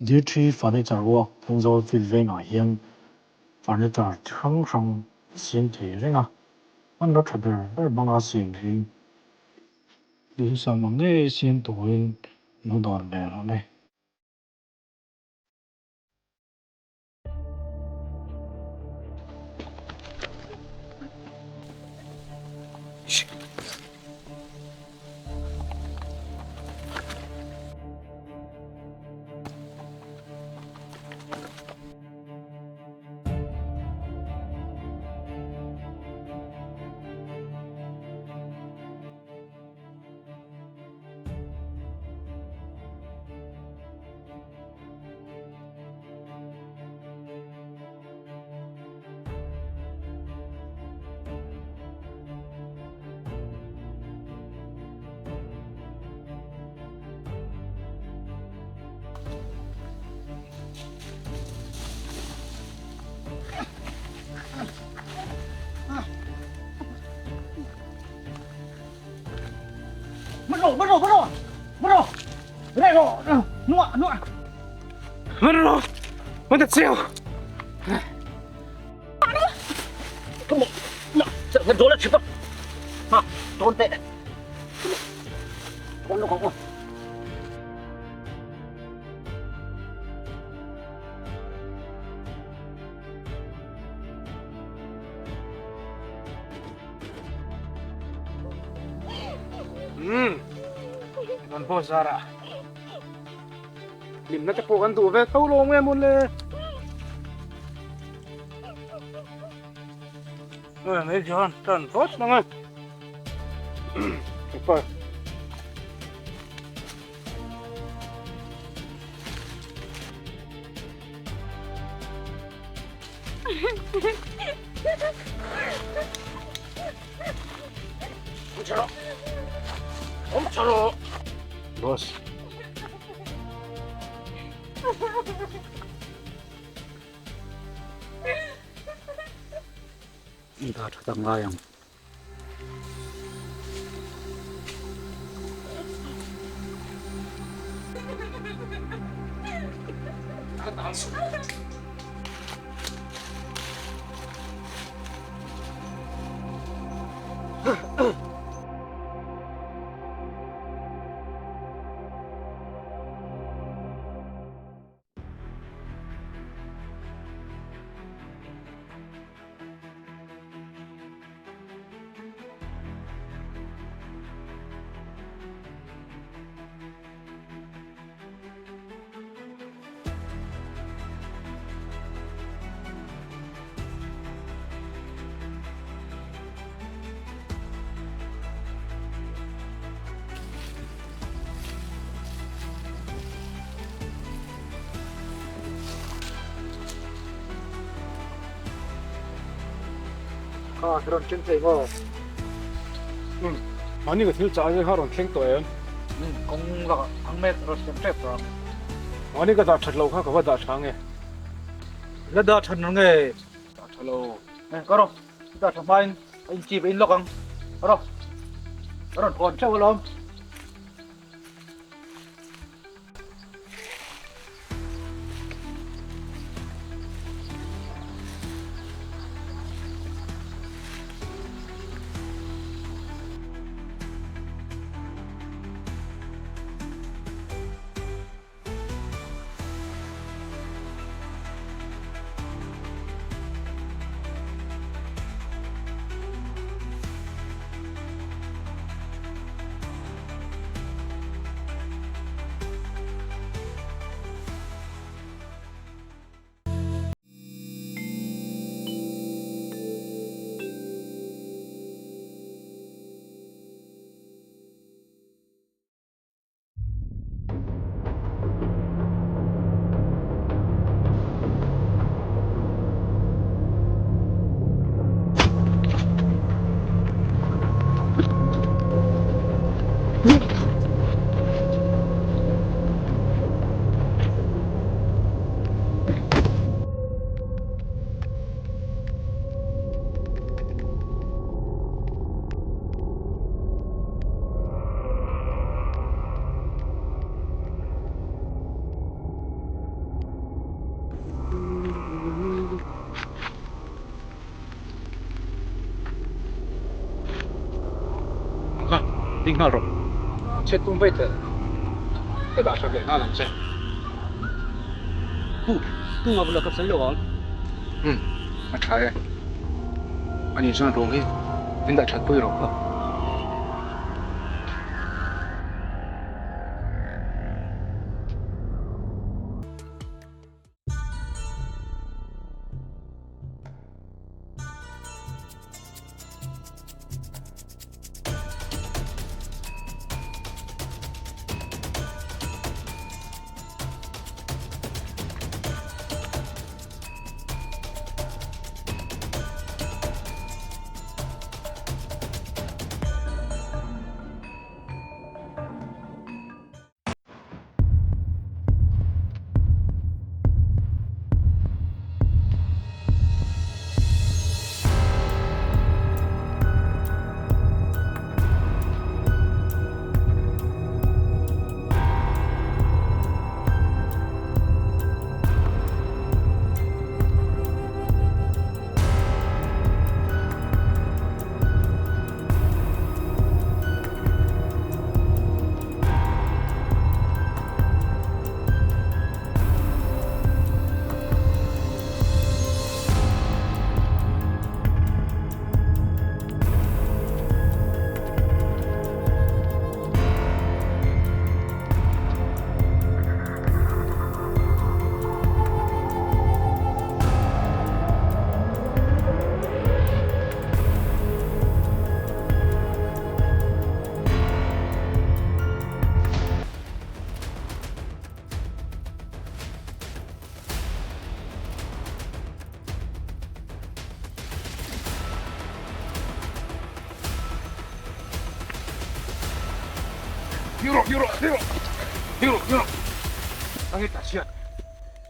Dirthy Furniture Work Thenzawl Field vengah hian furniture chi hrang hrang a siam thei reng a, hmanraw tha ber ber hmanga siam hi duhthusam ang ngei siam turin lo dawr ve rawh le. Mất rồi, mất rồi, mất rồi. Mất rồi. Cái này rồi. Nua, nua. Mất rồi. Mất thật siêu. Umm kan boss zarah hlimna te pawh kan duh ve tho lo nge mawn le Mai John tan phawt mang a Kepa Boss. I dah tha tak ngai ang. Kha ka rawn thleng thei maw? Umm, mahni ka thil chah aia kha rawn thleng tawh em? Umm, kawng lakah thang mek rawn thleng tep tawh ang. Mahni ka dah that loh kha ka va dah tha nge? La dah that lo nge? Dah tha lo. Eh, ka rawh, dah tha hmain a inchip a inlawk ang. Ka rawh, ka rawn hawn theuh alawm. Ding nghal rawh. Chhe tum vei teh. Ka dah tha ve nghal ang che. Pu, tunga bula ka sawi lo ang. Umm, a tha e. Ani chuan ruang hi min dah that pui rawh kha.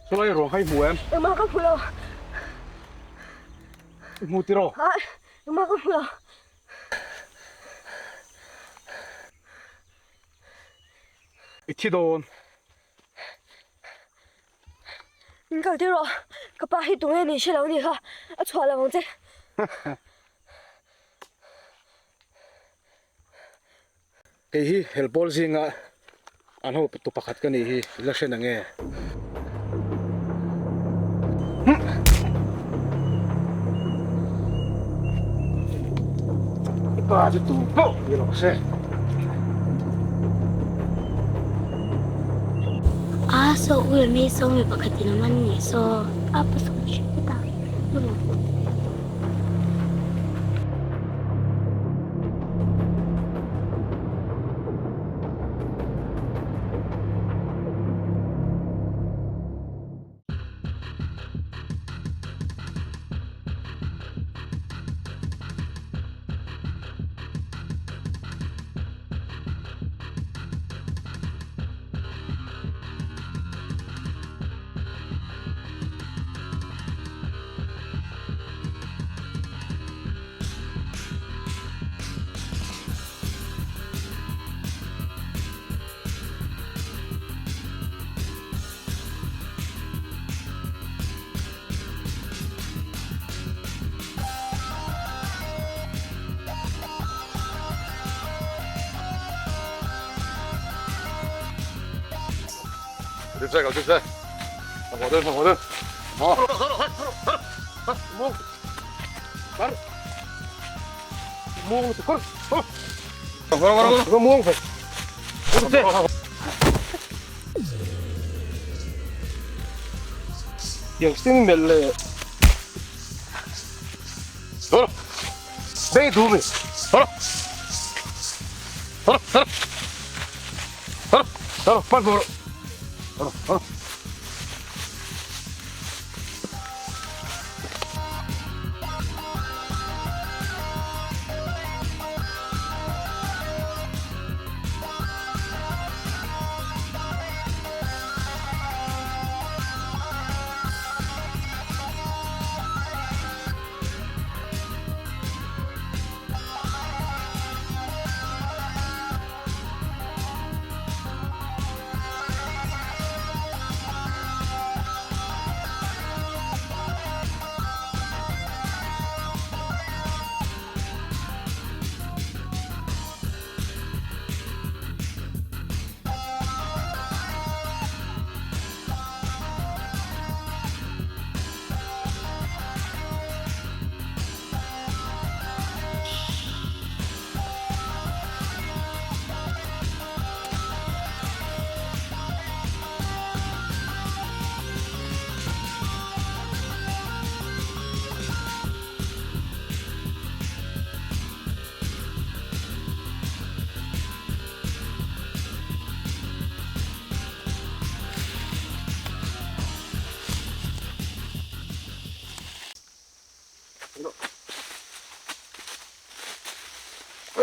Chulai ruang kha i hmu em? Engmah ka hmu lo. I hmu tiraw? Hai, engmah ka hmu lo. I thi dawn. Min kal tir rawh. Ka pa hi tunge ni hre lo ni kha. A chhuah lo ang che. Kei hi helpawl zinga an ho tu pakhat ka nih hi i la hre nange. I pa chu tu pawh ni rawh se. A saw u leh mi saw mi pakhatin a man nih saw a pasal hre ta.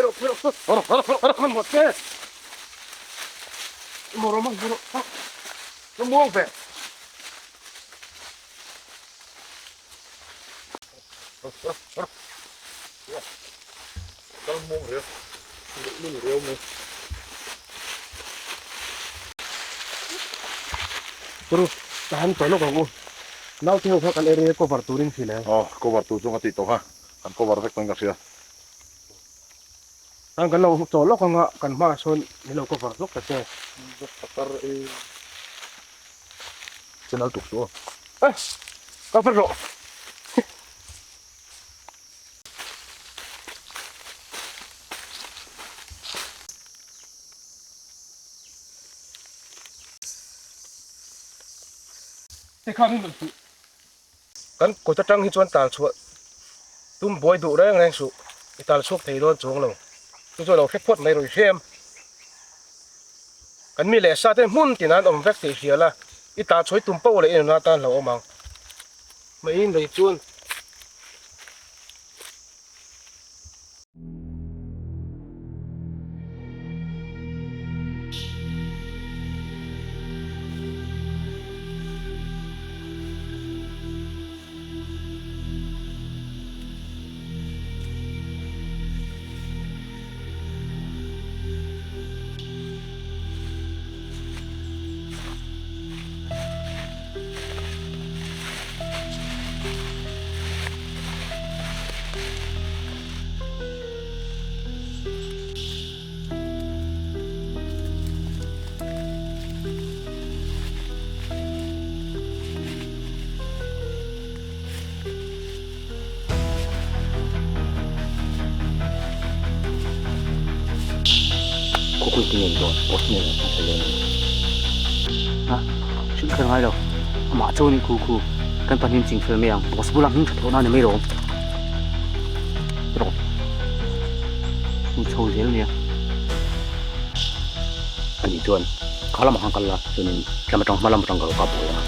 Phei rawh, phei rawh, phei rawh, phei rawh, hmanhmawh che. Hmanhmawh rawh, hmanhmawh rawh. Ka muang ve. Kal muang riau, luhlul riau mai. Turu, ka han tawh lawk ang u. Naute ho kha kan area cover turin hrilh ang. Aw, cover tur chu ka tih tawh kha. Kan cover vek tawhin ka hria. Kan kan lo tawh lawk anga kan hmaah sawn min lo cover hlawk ta che. Patar e. Channel tuk chu aw. Eh, cover rawh. Hei kha min rawn tih. Kan kut atang hi chuan tal chhuah tum buai duh reng reng suh, i tal chhuak thei dawn chuang lo. Chu chu a lo hre phawt mai rawih hrem. Kan mi leh sa te hmun tin an awm vek tih hria la, i tal chhuah i tum poh leh i nuna tan hlauhawm ang. Mai mai chuan. Khawkawih te nen dawn boss nen an hmasa dawn a ni. Ha, hrilh kher ngai lo. Amah chu a nih khu khu. Kan pahnih ching fel mai ang. Boss bulah hming tha thawhna a ni mai lawm. Rawh. Hmu chho zel nia. Ani chuan kha lamah khan kal la, chuanin lam atang hma lam atang ka lo kap buai ang a.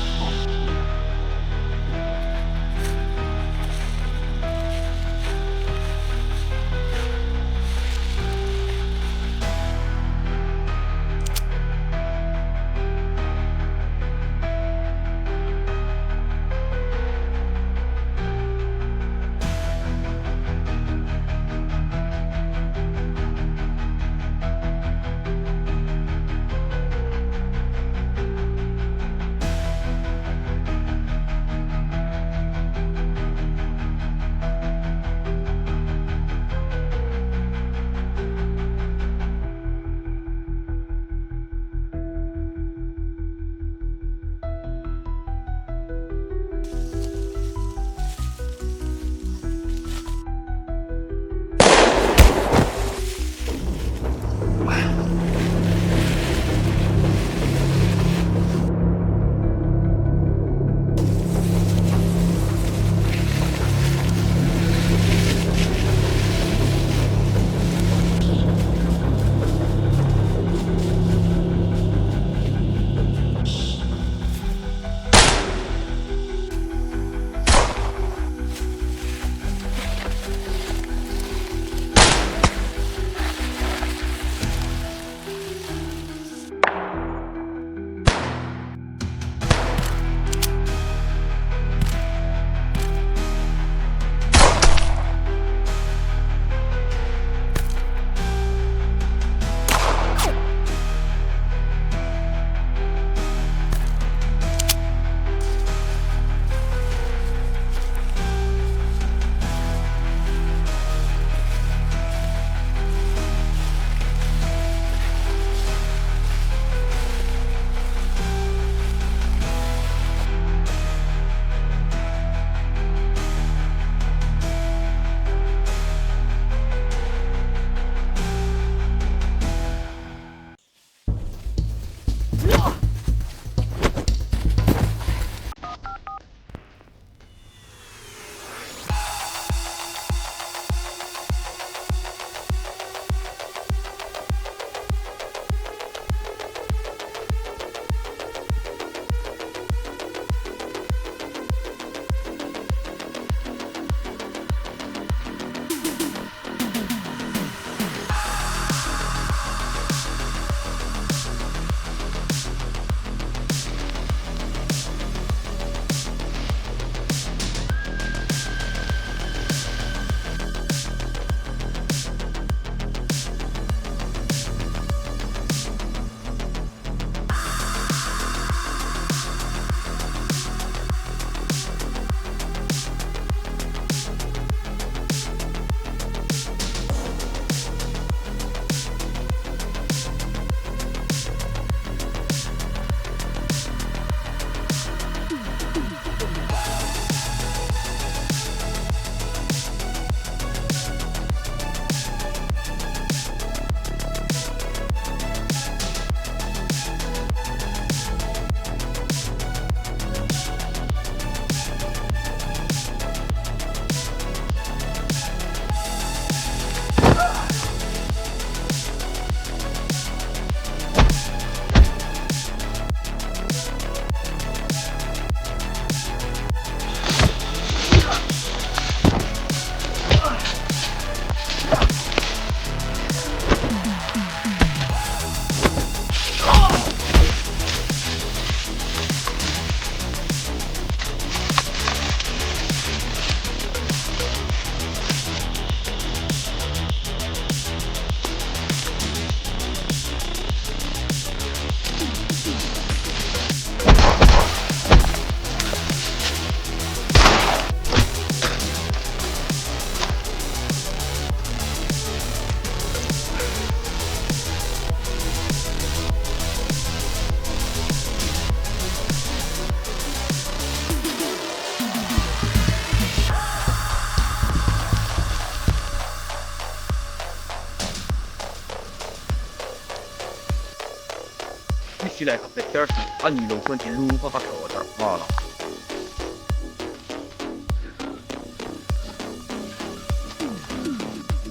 I silai kha pet ter suh, a nih loh chuan i lu kha ka thlawh darh nghal ang.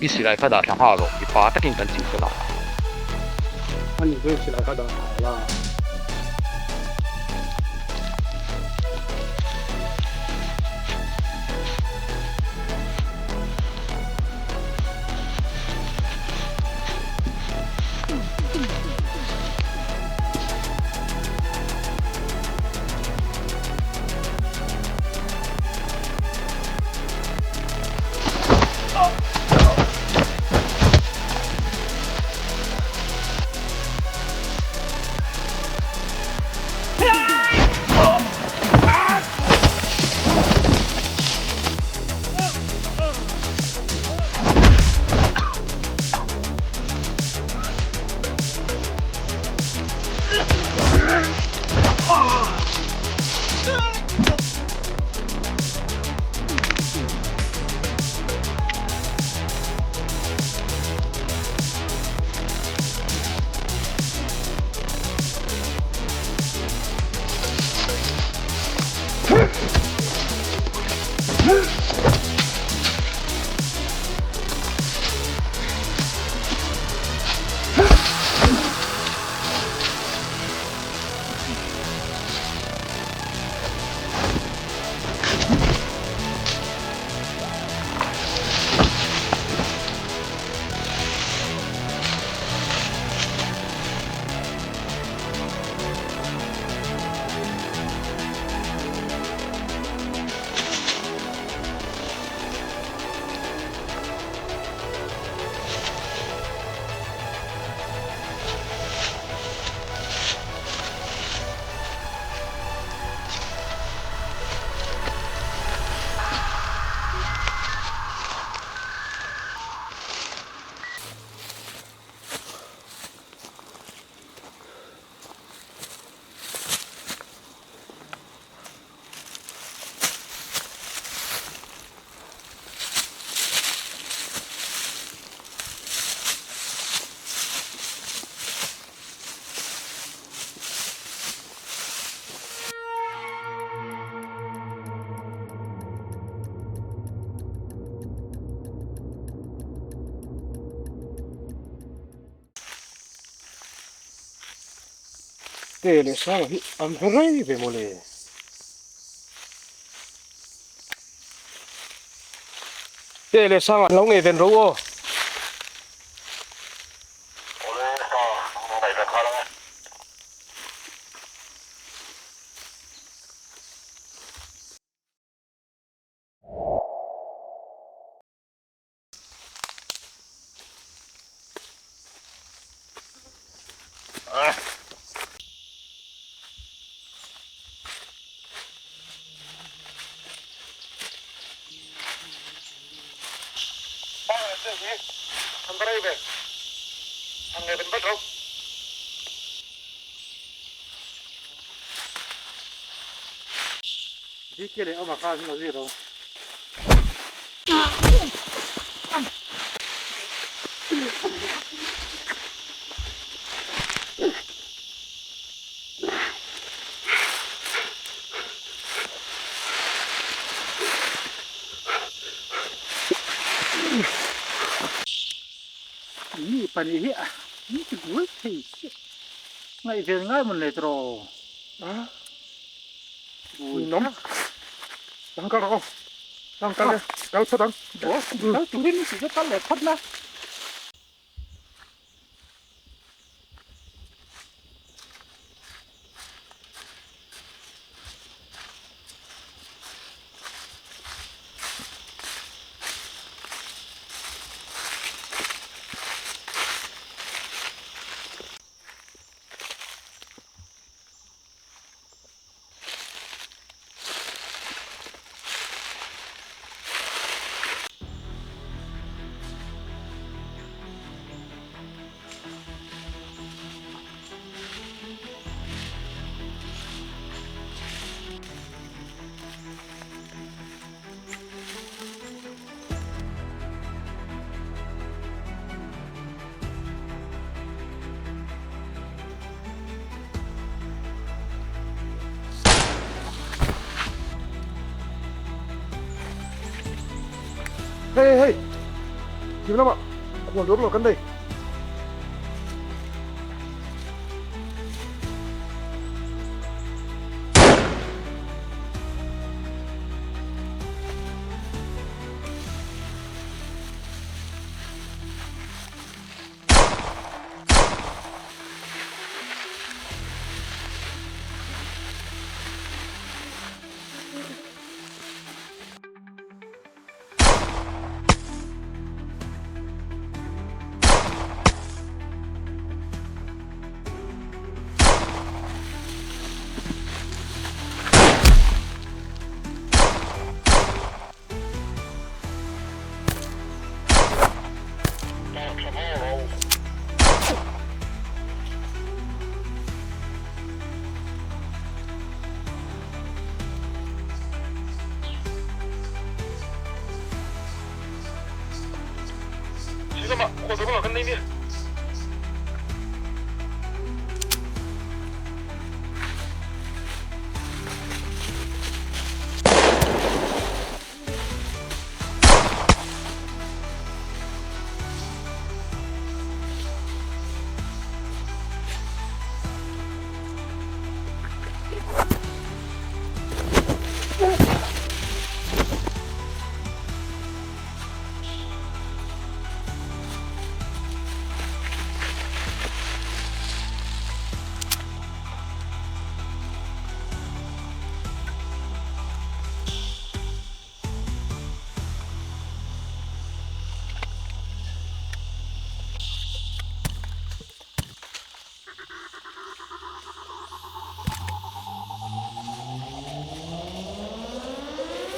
I silai kha dah thla nghal rawh, i pa takin kan ching fel ang. A nih chuan i silai kha dah thla la. Te leh Sanga hi an hre rei ve mawle. Te leh Sanga an lo ngei ven ro aw. Mi pahnih hi min ti buai thei chiah ngaihven ngai mawn le tawh Ninawm. Dang kal rawh aw. Dang kal e. Kal phawt ang. Kal turin i tih chu kal leh phawt la. Hei hei hei! Thim lamah khual duam lo kan nei.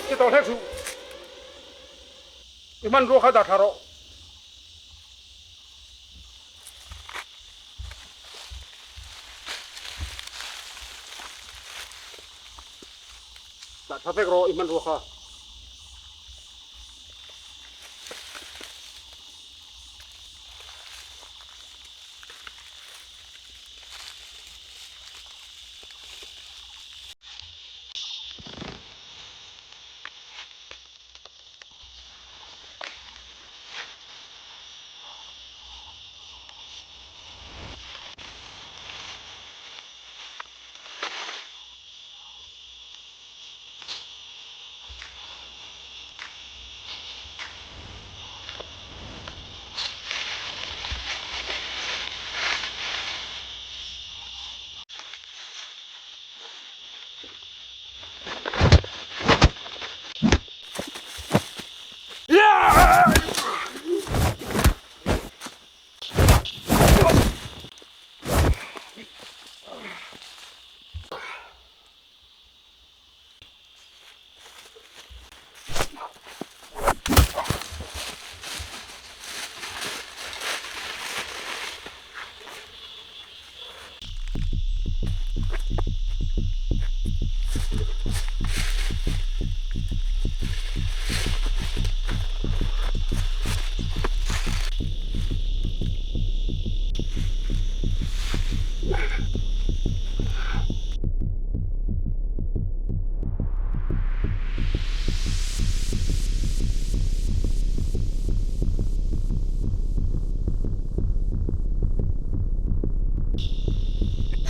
Ti tawh hlek suh. I hmanrua kha dah thla rawh. Dah tha vek rawh i hmanrua kha.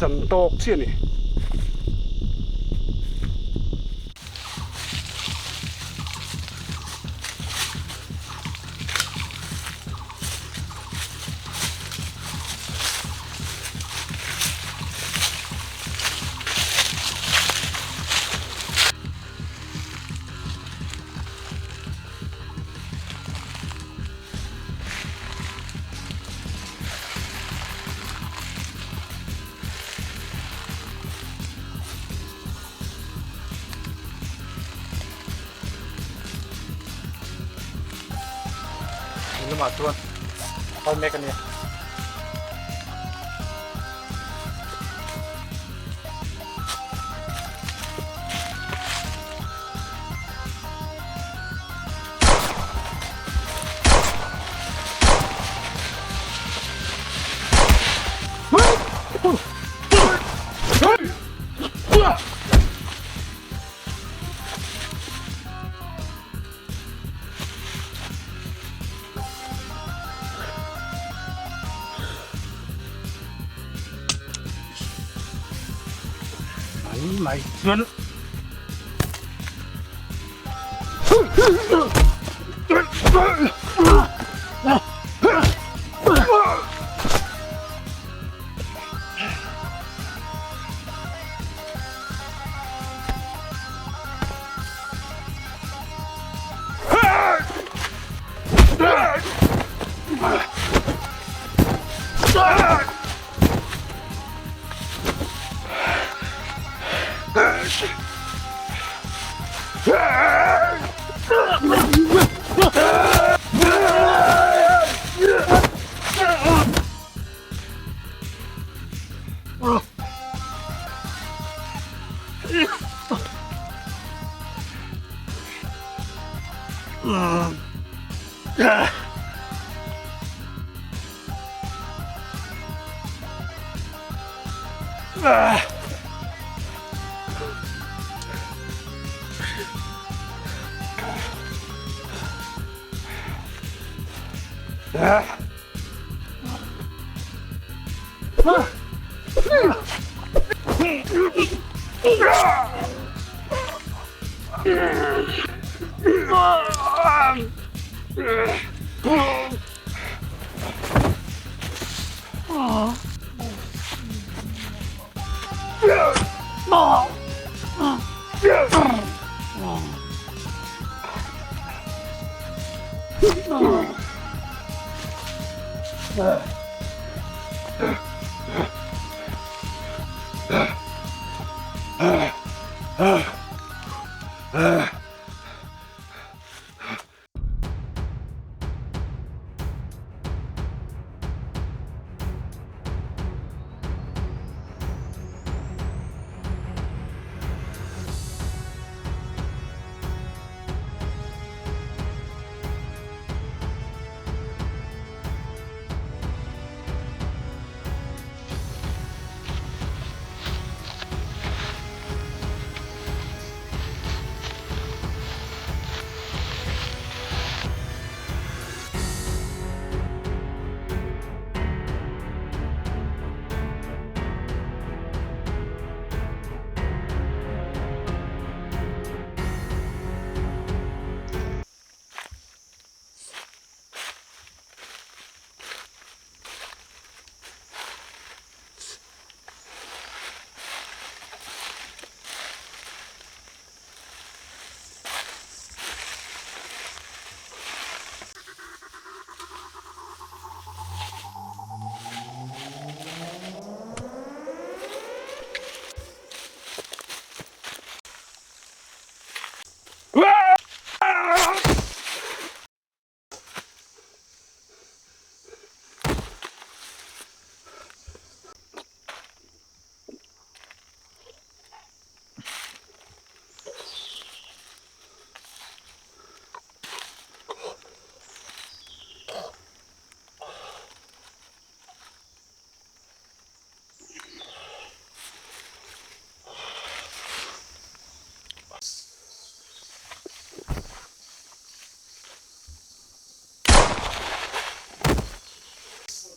Chan tawk chiah a ni. Lamah chuan a kal mek a nia. Mai mai chuan.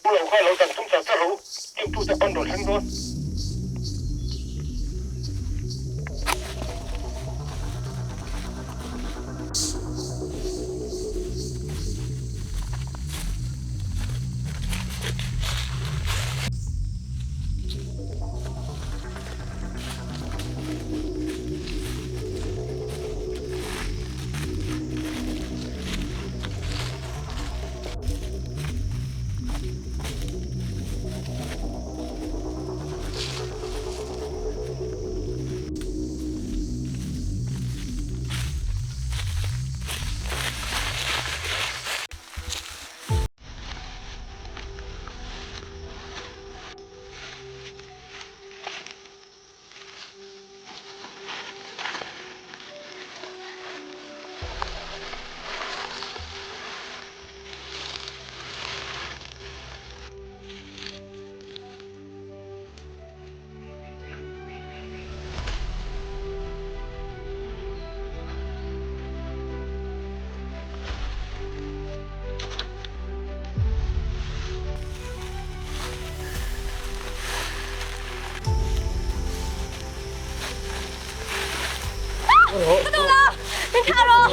Pu lo kha lo dang tum char char rawh u, kimtute pawn rawn thleng dawn. Ka duh lo! Min thlah rawh!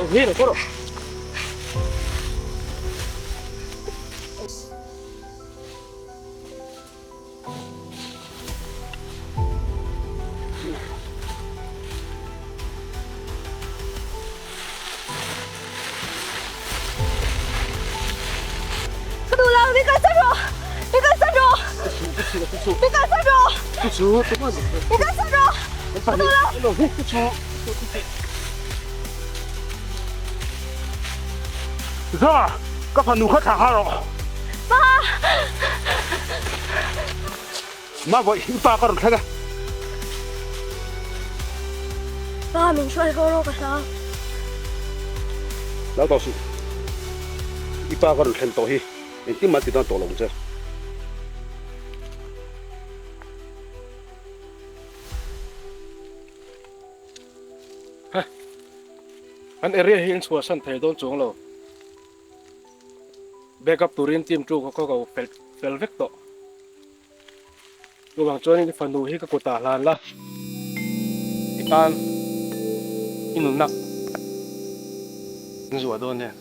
Ka duh lo, min kalsan rawh! Min kalsan rawh! Min kalsan rawh! Min kalsan rawh! Ka duh lo! Za, ka fanu kha thlah rawh. Pa! Ma vawi i pa ka rawn thleng e. Pa min hruai haw rawh ka hlau. Nau tawh suh. I pa ka rawn thlen tawh hi engtin mah ti dan tawh lo ang che. An area hi in chhuahsan thei dawn chuang lo. Backup turin team chu ka ko fel vek tawh. Chuvang chuanin i fanu hi ka kutah hlan la, i tan i nunna in zuah dawn nia.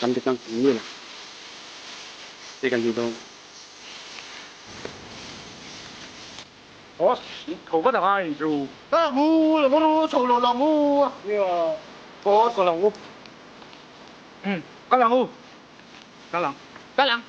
Kan ti tlang ni la te kan ti dawn. Tho vat anga in chu. Ka ngu la ngu chho lo la ngu a. Boss ka la ngu. Ka la ngu. Ka lang. Ka lang.